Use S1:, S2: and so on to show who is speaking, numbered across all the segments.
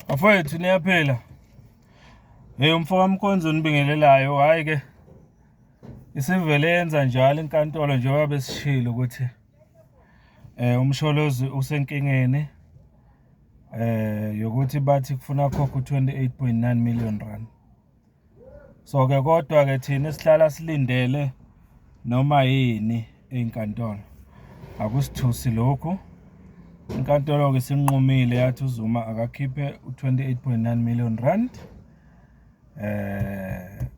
S1: Bafowethu, niyaphila? Hey, umfo kaMkhonza onibingelelayo. Hhayi ke, isivele yenza njalo inkantolo njengoba besishilo ukuthi uMsholozi usenkingeni yokuthi bathi kufuna akhokhe u-R28.9 million. So ke kodwa ke thina sihlala silindele noma yini ey'nkantolo, akusithusi lokhu. Inkantolo-ke isinqumile yathi uZuma akakhiphe u-R28.9 million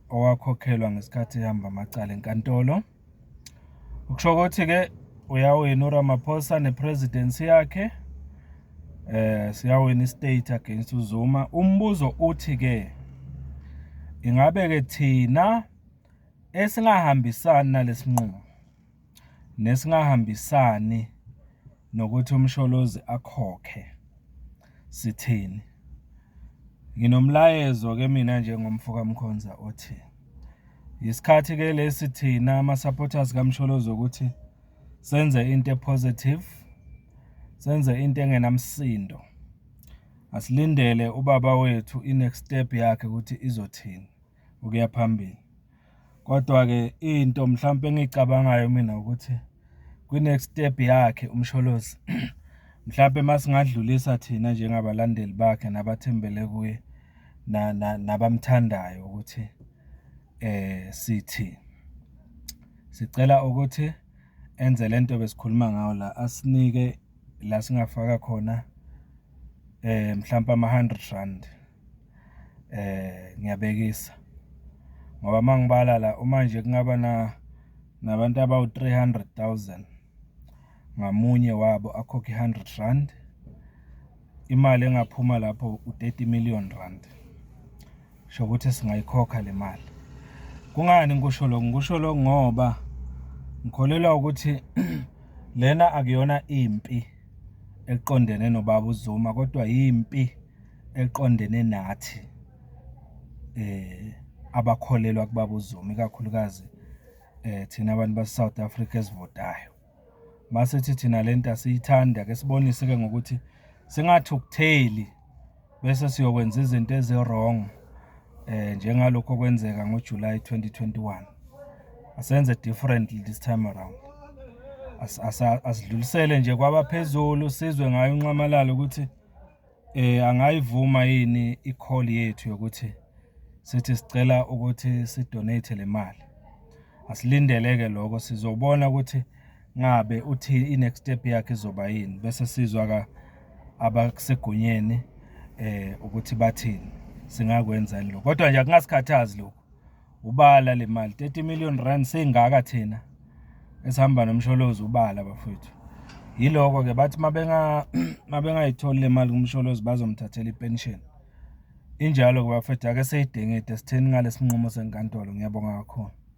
S1: owakhokhelwa ngesikhathi ehamba amacala enkantolo. Ukusho ukuthi-ke uyawina uRamaphosa ne-presidency yakhe, siyawina i-state against uZuma. Umbuzo uthi-ke, ingabe-ke thina esingahambisani nalesinqumo nesingahambisani nokuthi uMsholozi akhokhe, sithini? Nginomlayezo-ke mina njengomfo kaMkhonza othi, isikhathi-ke lesi thina ama-supporters kaMsholozi ukuthi senze into e-positive, senze into engenamsindo. Asilindele ubaba wethu, i-next step yakhe ukuthi izothini ukuya phambili. Kodwa-ke into mhlampe engiyicabangayo mina ukuthi kwi-next step yakhe uMsholozi, mhlampe masingadlulisa thina njengabalandeli bakhe nabathembele kuye nabamthandayo ukuthi sithi sicela ukuthi enze lento besikhuluma ngayo la, asinike la singafaka khona mhlampe ama-R100, ngiyabekisa, ngoba uma ngibala la, uma nje kungaba nabantu abawu-300,000, ngamunye wabo akhokhe i-R100, imali engaphuma lapho u-R30 million. Sho ukuthi singayikhokha le mali. Kungani ngikusho lokhu? Ngikusho lokhu ngoba ngikholelwa ukuthi lena akuyona impi eqondene nobaba uZuma, kodwa yimpi eqondene nathi abakholelwa kubaba uZuma, ikakhulukazi thina abantu base-South Africa esivotayo. Masithi thina lento asiyithandi, ake sibonise-ke ngokuthi singathukutheli bese siyokwenza izinto ezi-wrong njengalokhu okwenzeka ngoJuly 2021. Asenze differently this time around. Asidlulisele nje kwabaphezulu, sizwe ngayo uNxamalala ukuthi angayivuma yini i-call yethu yokuthi sithi sicela ukuthi si-donate le mali. Asilindele-ke lokho, sizobona ukuthi ngabe uthi i-next step yakhe izoba yini, bese sizwa abasegunyeni ukuthi bathini, singakwenza yini lokho. Kodwa nje akungasikhathazi lokho, ubala le mali, R30 million, singaka thina esihamba noMsholozi, ubala bafowethu. Yiloko-ke bathi mabengayitholi le mali kuMsholozi bazomthathela i-pension. Injalo-ke bafethu, ake siyidingide sithini ngalesi sinqumo senkantolo. Ngiyabonga kakhulu.